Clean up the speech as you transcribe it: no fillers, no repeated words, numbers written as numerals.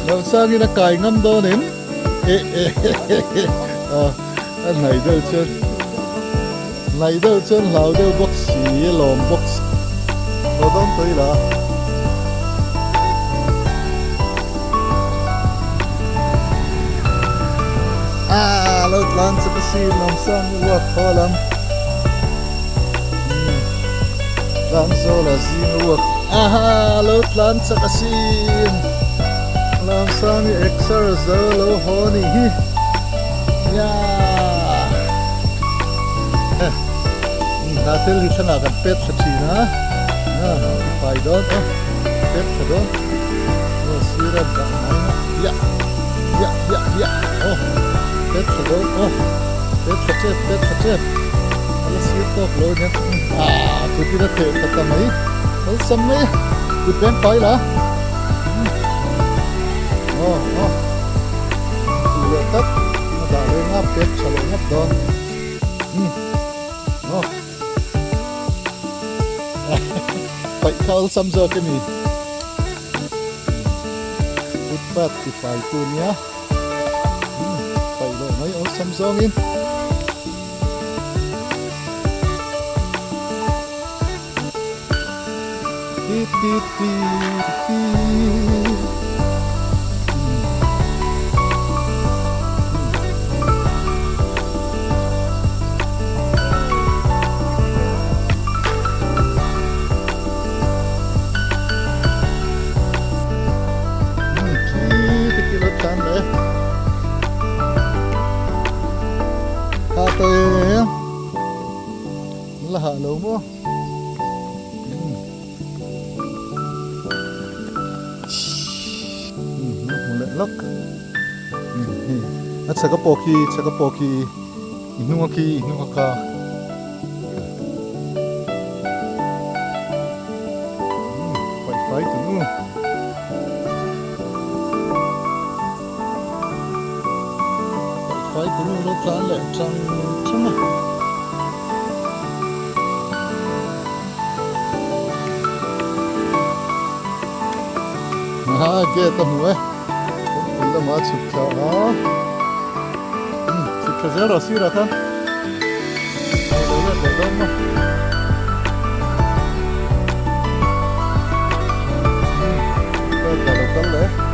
Lamsangin a kai ngam dawn em? Eh eh eh a hnaih deuh chuan hnaih deuh chuan hlau deuh bawk si lawm bawk si haw dawn tawh ila. Ah lo tlan chak a sin Lamsang i uak haw lam tlan zawl a zing a uak aha lo tlan chak a sin Lamsang i exer zo lo haw nih hi ya hna thil hi thlanah kan pet thla thin a a fai dawn a pet thla dawn aw sir a dah ngai na ya ya ya ya aw pet thla dawn aw pet thla tep pet thla tep a la sir tawk lo ania ah kut in a theh thla ta mai awlsam mai a kut beng fai la aw aw fuh leh tlat a dah leh ngap pet tha leh ngap dawn. Aw paih kha awlsam zawk a ni footpath ti fai tu nia paih leh mai awlsam zawngin ti ti ti ti. La hah lo maw? Hmu leh lawk. A chhaka pawh khi chhaka pawh khi i hnunga khi i hnunga kha. Paih fai tun u. Paih fai tun u lo tlan leh chang chang a. Aha gate a hmu e kawngpui lamah a chhuk thla a chhuk thla zel rawh sirah khan a lo let leh dawn maw gate ah lo kal leh.